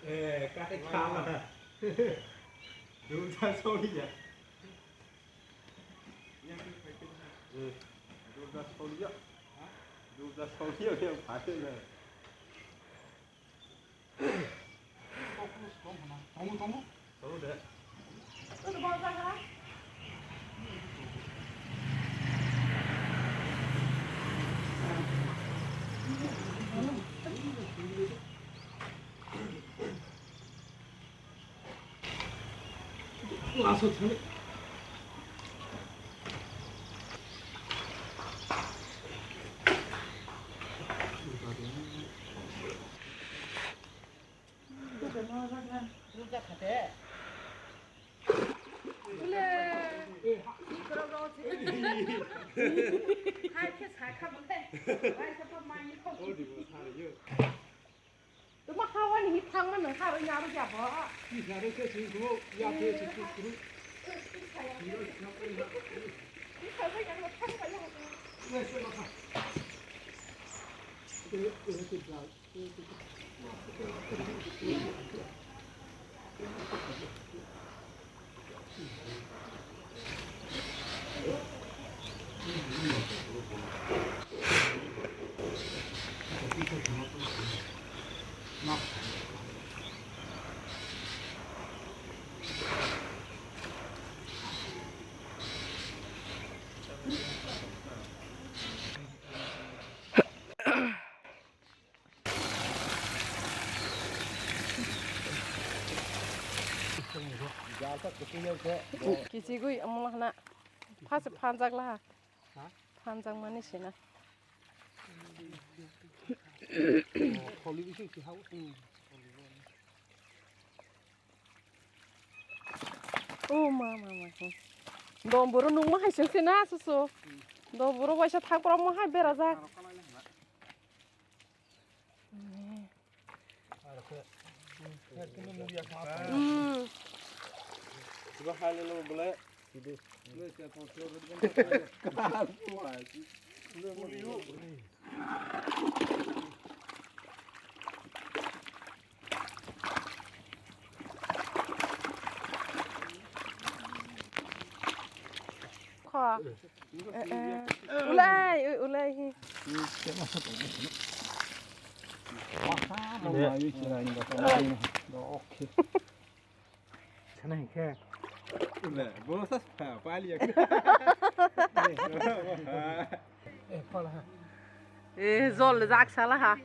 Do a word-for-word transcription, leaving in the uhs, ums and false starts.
Eh, kate kama. Duda solia. Eh, duda solia. Duda solia yang pakai lah. Tongo, tongo. Tongo de. Laso thani. Hai khe sakha bole. Hai khe to mani kho. Tuma hawani hi thangma nang harwi narwi jabo. Hi narwi khe sing kho, ya khe sing kho. Kichigwi omo hana. Phase phanjak laha. Ha? Phanjak mani sina. Kholi bisi si hau. O ma, ma, ma, ma. Domboro nungma hai sengse na susu. Domboro waisa thangprok ma hai berajak. Hmm. Kho. Eh, eh. Ulai, ui, ulai hi. Sana hinkhe. Ule, bono sa pha, pali ya. Eh, phala ha. Eh, jol jak sala ha.